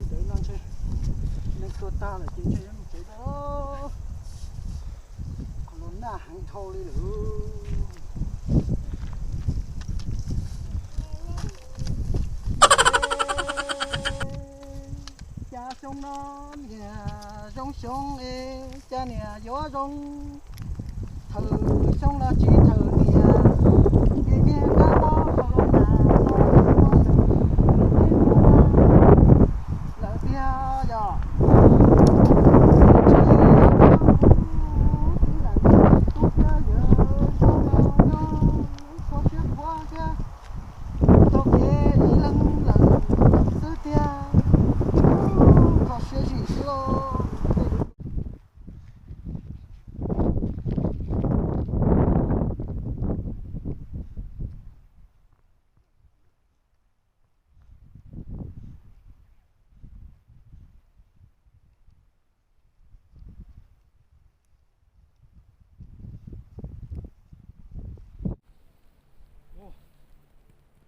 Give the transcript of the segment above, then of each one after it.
Ntawd no ntshe neeg tuag tag lawm ces ntshe yuav mus tsev dua. Qhov no nag heev dhau li lawm. Cas xyoo no niag zoo xyoo es cas niag yuav zoo. Thawm xyoo los tsis thawm niag, niag niag kab mob corona no lawm tiag yom. Tsis yog tub thiab yawg xyoo no nyob kho siab qhuav thiab, taug kev ib leeg lawm xwb tiag. Kho siab zim xwb os.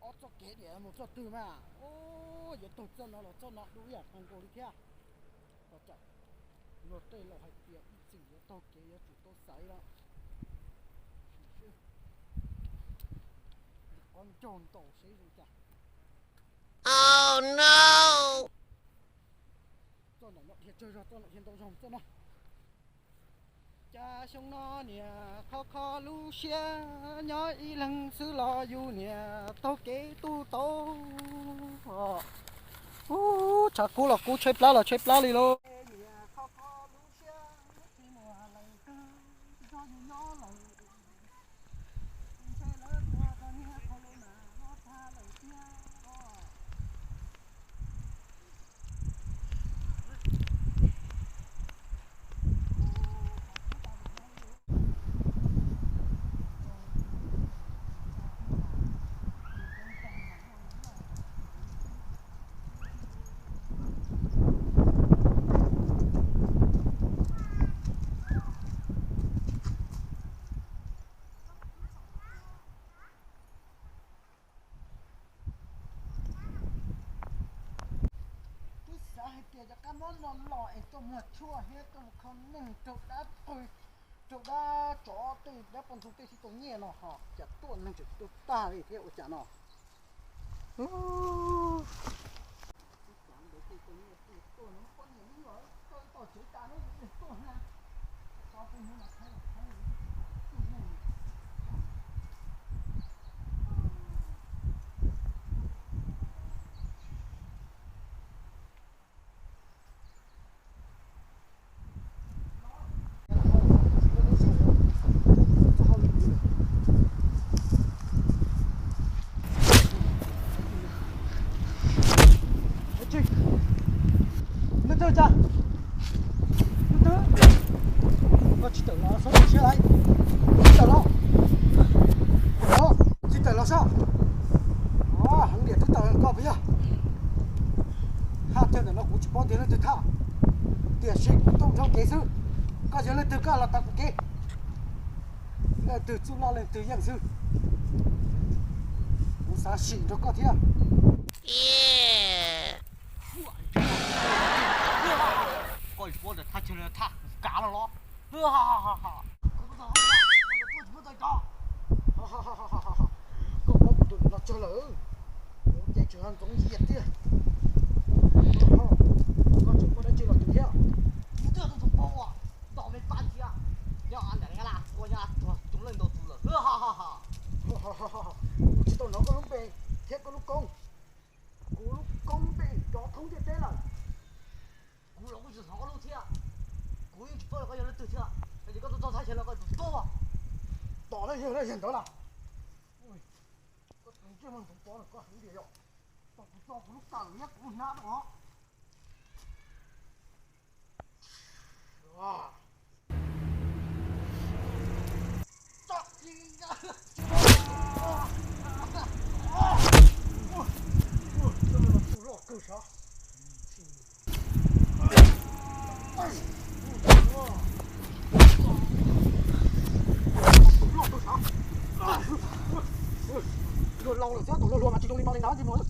Ob txoj kev diam mus txoj twg mas, yuav taug txoj no los txoj no dub ib yam nkaus li thiab. Ua cas luag tej laus hais tias ib txwm yuav taug kev yuav tsum tau xaiv los. Sim seb, qhov ncauj ntaus seb zoo cas. Oh no! Txoj ntawm no dhia tsawg zog, txoj no dhia ntau zog txoj no. Cas xyoo no niag kho kho lub siab nyob ib leeg xwb los yus niag taug kev tuaj tau. Ub, tshav kub los kub, tshaib plab los tshaib plab li lauj. Twb xav hais tias cov kab mob no los es tuaj muag tshuaj thiab tuaj mus kho neeg raug dab qw, raug dab tsov tej dab poj ntxoog tej thiaj tau nyiaj no ho cas tuaj neeg tseem tuag tag li thiab ua cas no. Leej twg cas? Leej twg? Koj tsis tawm los saib siab lawm. Tsis tawm los. Tsis tawm los saib. Heev diam, twb tawm koj puas yog? Haj tiag ntawm no kuv tsis paub tias leej twg thaj, tiam sis kuv tuaj dhau kev xwb. Koj yog leej twg koj los tav kuv kev? Leej twg txuj loj leej twg yeej xwb. Kuv xav sim nrog koj thiab. Koj yuav paub ntawm thaj chaw no thaj kuv kav los los. Koj paub kuv tus no tsawg lawm? Kuv ces tseem ntxoov yias tiag. Koj tseem muaj dab tsi los tus thiab? Kuv twb yog tus paub ua ntaus me pab ntxiv, nyob ntawm Nyab Laj ua nyob tuag coob leej ntau tus lawm. Kuv tsis tau hnov koj lub npe thiab koj lub koob. Kuv lub koob npe nrov thoob ntiaj teb lawm. Kuv los kuj tsis hnov koj lub thiab. Kuv yeej tsis paub koj yog leej twg thiab, es koj tuaj txog thaj chaw no koj tsis paub. Tom no yog yog ntawd lawm. Koj tus ntsej muag ntxoov pov no koj heev tiag yom. Tom kuv tso kuv lub kawm thiab kuv lub hnab rau os. Tso, Tau lawm xwb, tus luag luag mas tsis zoo li no li ntawd ntsej muag.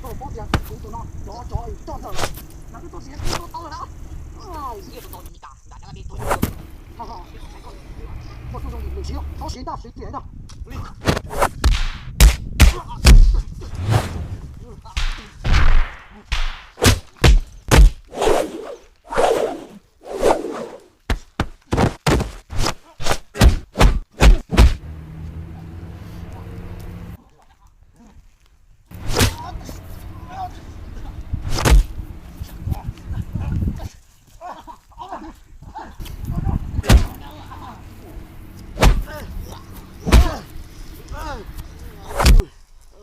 Koj paub tias kuv tus no cov cov coj ntawm lawm, mas twb tuaj tsis tau tau lawm na. Koj tub zoo li lwm siv, txhob siv ntaj siv riam ntag.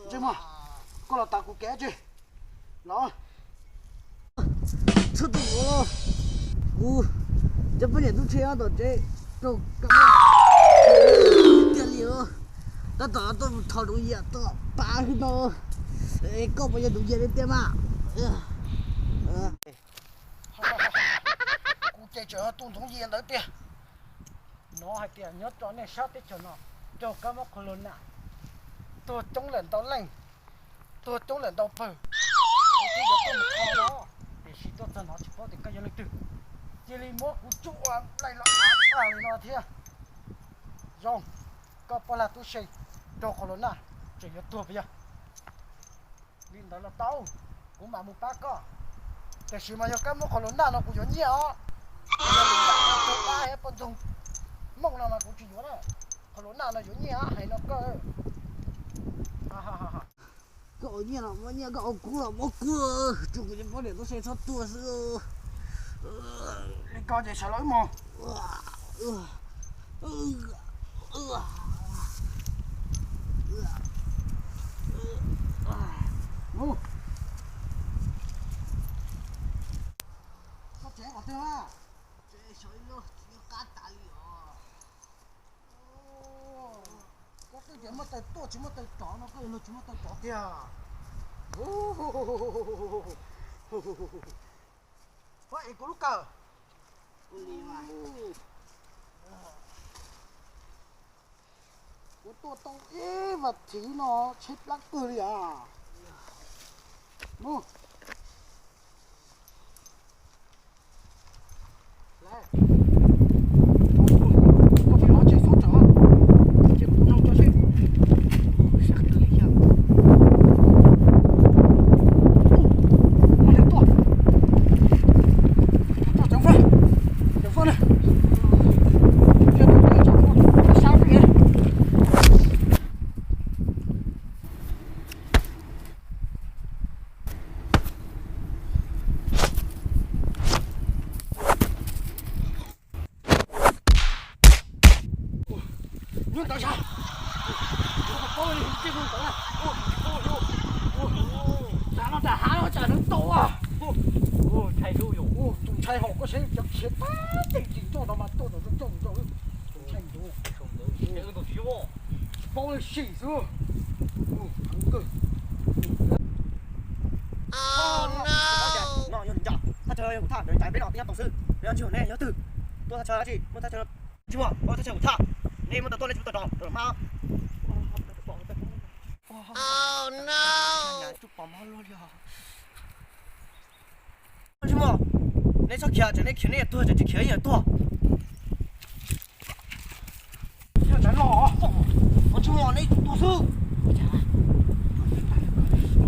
Ntsej muag, koj los tas kuv kev tsi los. Txhob tu, kuv cov poj niam tub tsheb tom tsev raug kab mob tiag li os. Tab tom tuaj thov nuv yias tom pas hwb no. Koj puas yog nuv yias li tiag mas? Kuv ces tseem yog tus nuv yias ntawd tiag. Hnov hais tias nyob rau nej sab teb chaws no raug kab mob corona, tuag coob lawm ntau leej, tuag coob lawm ntau pawg. Kuv twb yuav tuaj mus kho no, tiam sis tuaj txog no tsis paub tias koj yog leej twg, cia li muab kuv tsuj ua nplaim los av li no thiab. Zoo, koj poj lag tub se raug corona, tseem yuav tuag puas yog? Li ntawd los tau, kuv mam mus pab koj. Tiam sis mas yog kab mob corona no kuv yuav nyiaj os. Yog lwm yam pab poj ntxoog Hmoob no mas kuv tsis yuav na. Corona no yuav nyiaj hais no koj. Koj ua nyiaj los muab nyiaj, koj ua kub los muab kub, tsuas kuv cov poj niam tub se txhob tuag xwb. Li ko ces sawv los wb mus. Mus. Koj tsev qhov twg na? Tsev sawv ib lub tsis nyob qab tas li os. Koj twb tias muaj taw tuaj tsis muaj taw rov no, koj yuav luag tsis muaj taw rov tiag. Ua es kuv lub kawm. Kuv tuaj tau ib vas thiv no tsheb plab kawg li as. Mus. Nyob ntawd sav, paub li tij ntawd na. Tsam no tsam hav no tsam nws tau. Tus ntshai hom koj saib cov khiav tag tej tim nroj no mas tuaj tau coob coob. Tus ntshai ntawd, tsis paub li sim xwb. No yog nco, thaj chaw yog kuv thaj, cov ntawd peb no twb nyob tau xwb, peb no tsis yog nej yog twg tuaj thaj chaw dab tsi, muaj thaj chaw tsis muaj, thaj chaw kuv thaj, nej muaj tau tuaj nej tsis muaj tau rov, rov mas. Tsis muaj, nej txhob khiav, tseem nej khiav nej yam tuag, tseem tsis khiav yam tuag. Ua tsis muaj, nej tuag xwb.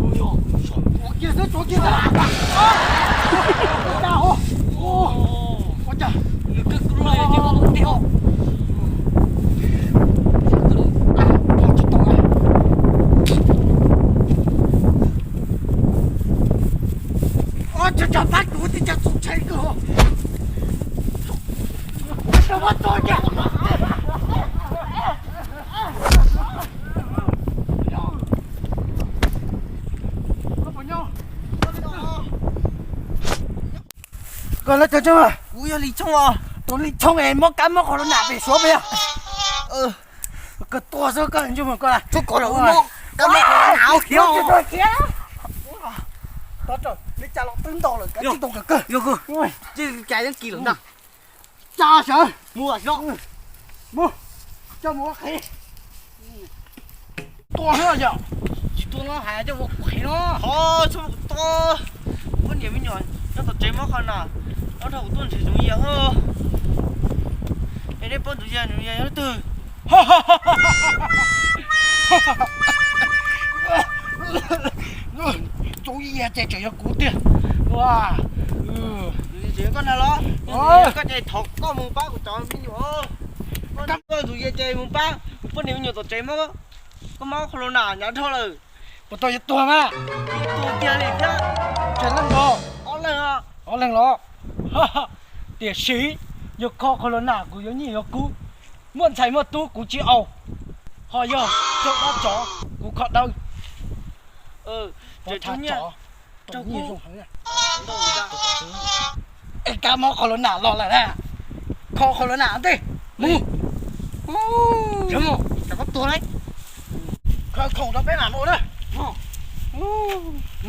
Ua kiag xwb, tsuav kiag xwb. Ua cas nws kawg kawg li, tsis tau. Ua cas pab kuv tib co txaus ntshai kawg. Koj lawv cov tseeb, kuv yog Lis Tshoob os. Tus Lis Tshoob es muab kab mob qhov lub nam pem suav pem. Koj tuaj xwb koj ntsej muag koj. Tsuav koj los ua kab mob qhov lub nam khiav. Tov tawm li cas los twb ntau lawm, kav tsij tau kawg kawg. Yog kawg, cas yeej kis lawm ntag. Cas sawv mus, mus coj mus ua qhev. Tua yog tsis tua no hais coj ua kuv qhev no. Ho txhob tua. Poj niam me nyuam nyob tom tsev mob qhov na, nyob rau kuv tuaj nrhiav tsoom yias ho. Es nej paub tus yias, tus yias yog leej twg? Tsoom yias ces tseem yog kuv tiag. Koj na los, koj ces thov koj mus pab kuv cov me nyuam. Koj tus yias ces mus pab kuv poj niam me nyuam tom tsev mob, koj mob qhov lus nam nyav dhau lawm. Puas tau yuav tuag mas? Tuag tiag li thiab. Tsawg leej los? Ob leeg os. Ob leeg los? Tiam sis yog kho qhov lus nam kuv yuav nyiaj yuav kub, muaj ntxhais muaj tub kuv tsis au, ho yog raug dab tsov kuv kho dawb. Es kab mob qhov lus nam los lawm na, kho qhov lus nam ntej mus. Sawv mus, sawv koj tuag lawm. Khaws khoom rau peb mam mus na.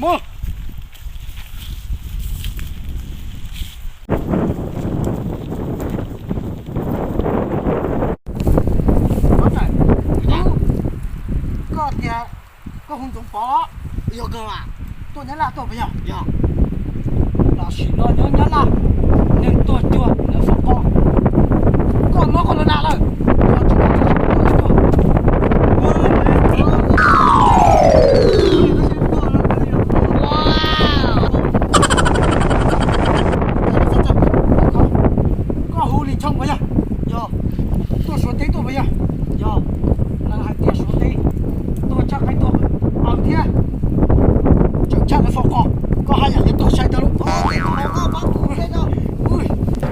Mus. Koj tias koj hu Ntxoov Pov los? Yog kawg mas. Tuaj Nyab Laj tuaj puas yog? Yog. Tam sim no nyob Nyab Laj, neeg tuag cuag lawv faus qos. Koj mob qhov lus nam lawm. Koj hu Lis Choo puas yog? Yog. Tuaj Suav teb tuaj puas yog? Yog. Lawv hais tias Suav teb tuag tshaj qai tuag aws thiab, tseem tshaj lawv faus qos. Koj haj yam yuav tuag sai tau lub.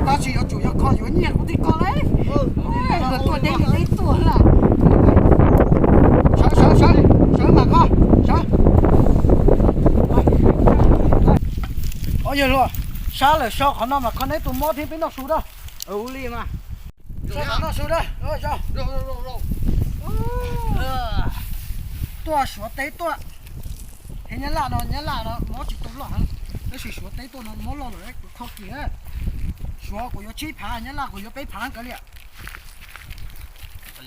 Tab sis yuav tsum yog kho yuav nyiaj kuv thiaj kho lauj. Tuaj deb li deb tuaj. Sawv, sawv, sawv, sawv mam kho, sawv. Yawg hluas, sab lawm so qhov no mas kho neb tus mob thiab peb noj su da. Ua li mas. So qhov noj su da. Tuaj Suav teb tuaj. Nyab Laj no, Nyab Laj no mob tsis tau loj heev, tab sis Suav teb tuaj no mob loj lawm, kuv kho kiag. Suav kuv yuav tsib phav, Nyab Laj kuv yuav peb phav kav liam.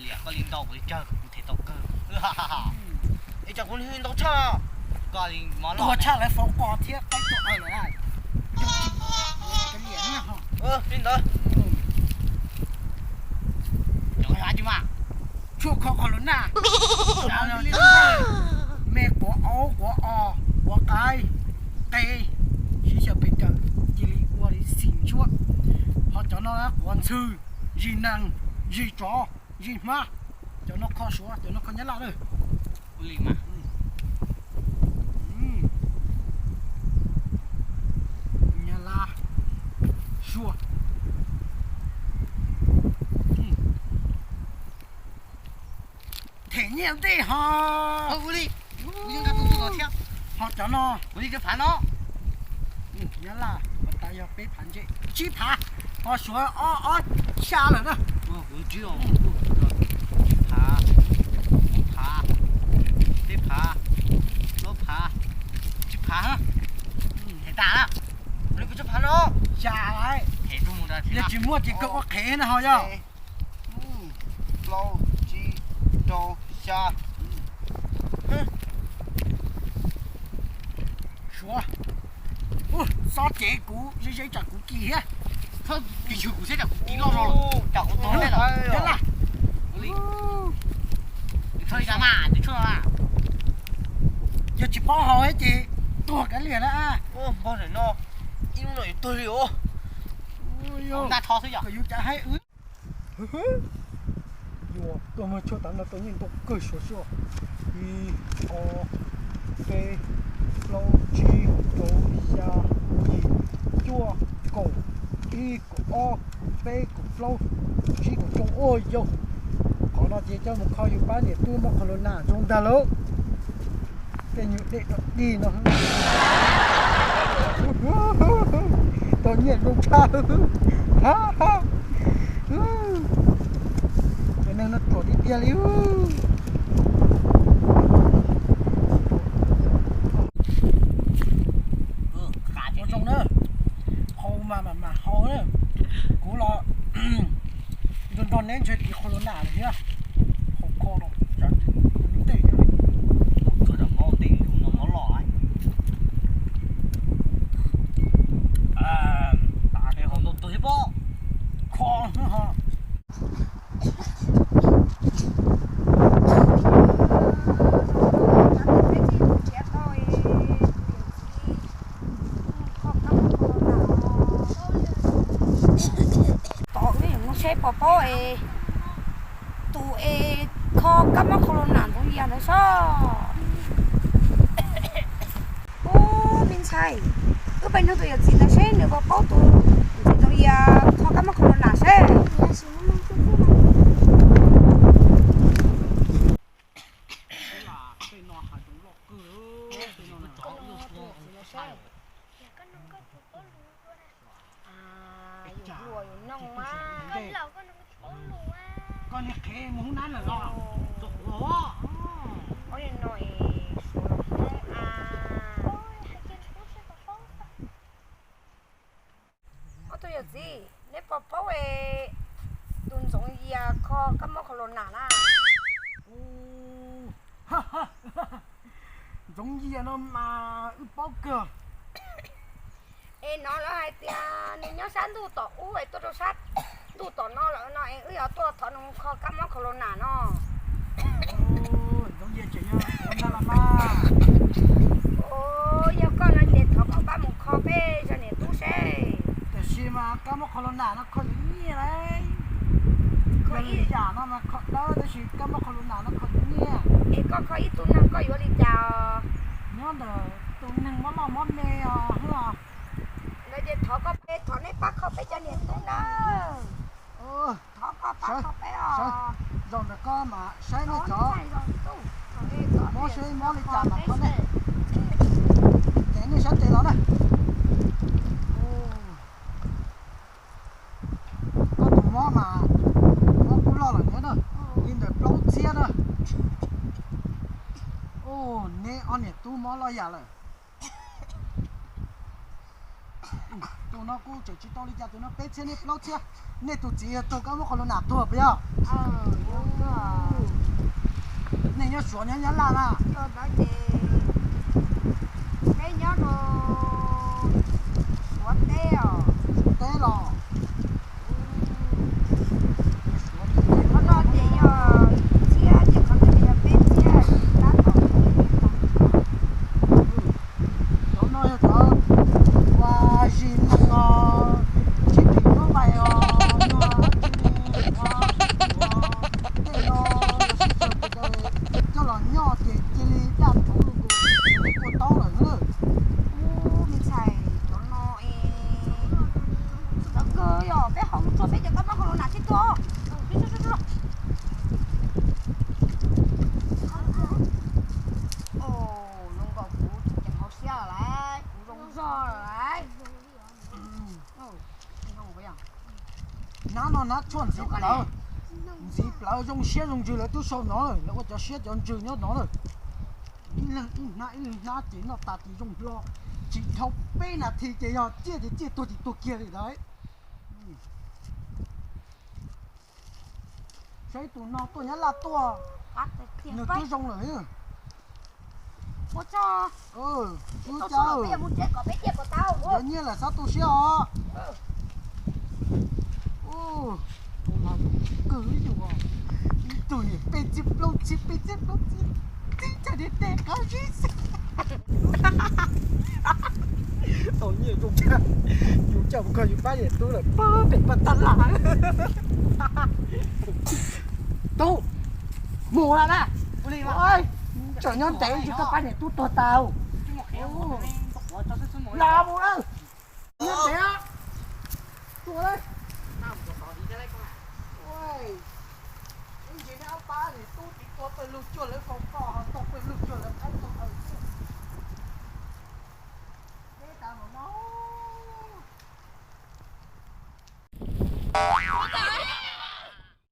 Liam koj li ntau kuv li tsawg kuv them tau kawg. Ib co kuv li ntau tshaj, koj li mob loj tshaj lawv faus qos thiab qaib tuaj aws lawm. Li ntawd. Tshuaj kho qhov lus naj, me quav aub, quav os, quav qaib, qe, siv xyaw pes kawm, cia li ua li xim tshuaj. Ho cov no quav ntxhw, zis nees, zis tsov, zis hmab, cov no kho Suav, cov no kho Nyab Laj lawm. Nyab Laj, Suav. Them nyiaj ntej ho. Ho cov no, Nyab Laj tas yog peb phav ntsej, tsib phav, ho Suav ob, ob xya lawm na. Phav, phav, peb phav, plaub phav, tsib phav. Them tas na. Li kuv tsib phav no, xya lawm. Yog tsis muaj ces kawg ua qhev na ho yog. Plaub, tsib, rau, xya. Suav, xob cev kuv ze ze tsam kuv kis thiab. Kis xyw kuv thiab tsam kuv kis loj zog lawm. Tsam kuv tuag lawm. Yog tsis paub haus ces tuag kav liam na. Npog no ib lub no yuav tuag li os. Yus cas haib wb. Yuav tuaj muag tshuaj tav no tau nyiaj ntau kawg Suav xwb. Ib, ob, peb, plaub, tsib, rau, xya, yim, cuaj, kaum, ib, kaum ob, peb, kaum plaub, tsib, kaum rau, ua yau. Qhov no ces coj mus kho yus pab niam tub mob qhov lus nas zoo ntag lauj. Tej nyuag dej rau dig no tau nyiaj zoo tshaj. Cov neeg no ruam tiag tiag li. Ua zoo na, haus mas mam mam haus na. Kuv los nrog neb ntshe kis qhov lus nas lawm thiab. Haus kho los tsam ntej. Tom wb yuav mus saib puas paub es tus es kho kab mob corona Ntxoov Yias ntawd sob. Ub, me ntxhais, wb pais nug tus yawm txiv ntawd seb nws puas paub tus txiv Ntxoov Yias kho kab mob corona seb. Yus hluas yus noog mas. Koj niag qhev mus hoob nab lawm los? Ob niag no es Suav los Hmoob a. Ob tug yawm txiv, neb puas paub es tus Ntxoov Yias kho kab mob corona na? Ntxoov Yias no mas wb paub kawg. Es no lawv hais tias nws nyob sab ntuj tom ub es tuaj rau sab ntuj tom no lawm no es wb yuav tuaj thov nws mus kho kab mob corona no. Ntxoov Yias tseem yog Suav ntag los mas. Yog koj no ces thov koj pab mus kho peb zog niam tub seb. Tiam sis mas kab mob corona no kho yuav nyiaj lauj. Kho ib yam no mas kho dawb tab sis kab mob corona no kho yuav nyiaj. Es koj kho ib tug neeg koj yuav li cas? Nyob ntawm tus neeg mob loj mob me os. Lawv ces thov koj pab, thov nej pab kho peb cov niam tub na. Thov koj pab kho peb os. Zaum ntawm koj mas saib nej cov mob seb mob li cas mas kho nej. Ces nej sab tes los na. Koj tus mob mas mob kub loj lawm thiab na, li ntawm plaub txhiab na. Neb ob niam tub mob loj yam lawm. Tus no kuj tseem tsis tau li cas, tus no peb txhiab nej plaub txhiab. Nej tus txiv yog raug kab mob corona tuag puas yog? Nej nyob Suav nyob Nyab Laj na? Peb nyob rau Suav teb os. Suav teb los? Qhov no ces yog ib txhiab ces qhov no ces yog peb txhiab, tab tom. Cov no yog cov uas zis neeg os, tsis phim nyuaj vais os, yog ua tej no sib txawm coj los nyob ces cia li daj rhuv lus nkus, kua taub lawm na. Ub, me ntxhais, cov no es txawv kawg yog peb haus mus tsuag peb cov kab mob corona thiab tuag. Zoo nkaus kuv tsis ceev hauv siab lawm, kuv zoo zog lawm. Hnab no hnab tshuaj ntxiv plawv, ntxiv plawv zoo siab zoo ntsws lawv twb sau no lawm, lawv ua cov siab cov ntsws nyob no lawm. Ib leeg ib hnab ib leeg hnab ces noj tas ces zoo hlo, tsis dhau peb nas this ces yog ciaj ces ciaj, tuag ces tuag kiag li ntawd. Saib tus no tuaj Nyab Laj tuaj, nws twb zoo lawm. Ua tsaug. Wb cas yog nyiaj lawm xav tu siab os. Tus no zoo kawg yus, ib tug niam peb txhiab plaub txhiab, peb txhiab plaub txhiab, tib txhais niag tes qab zib xwb. Tau nyiaj zoo, yus coj mus kho yus pab niam tub lawm pab pem pab tab laj. Tub, mus lawm na. Tsam nyob ntev tsis tau pab niam tub tuag tas. Los mus na. Nyob ntev tuag lawm. Ib ntsis neb ob pab niam tub tsis tuag pawg lug cuag lawv faus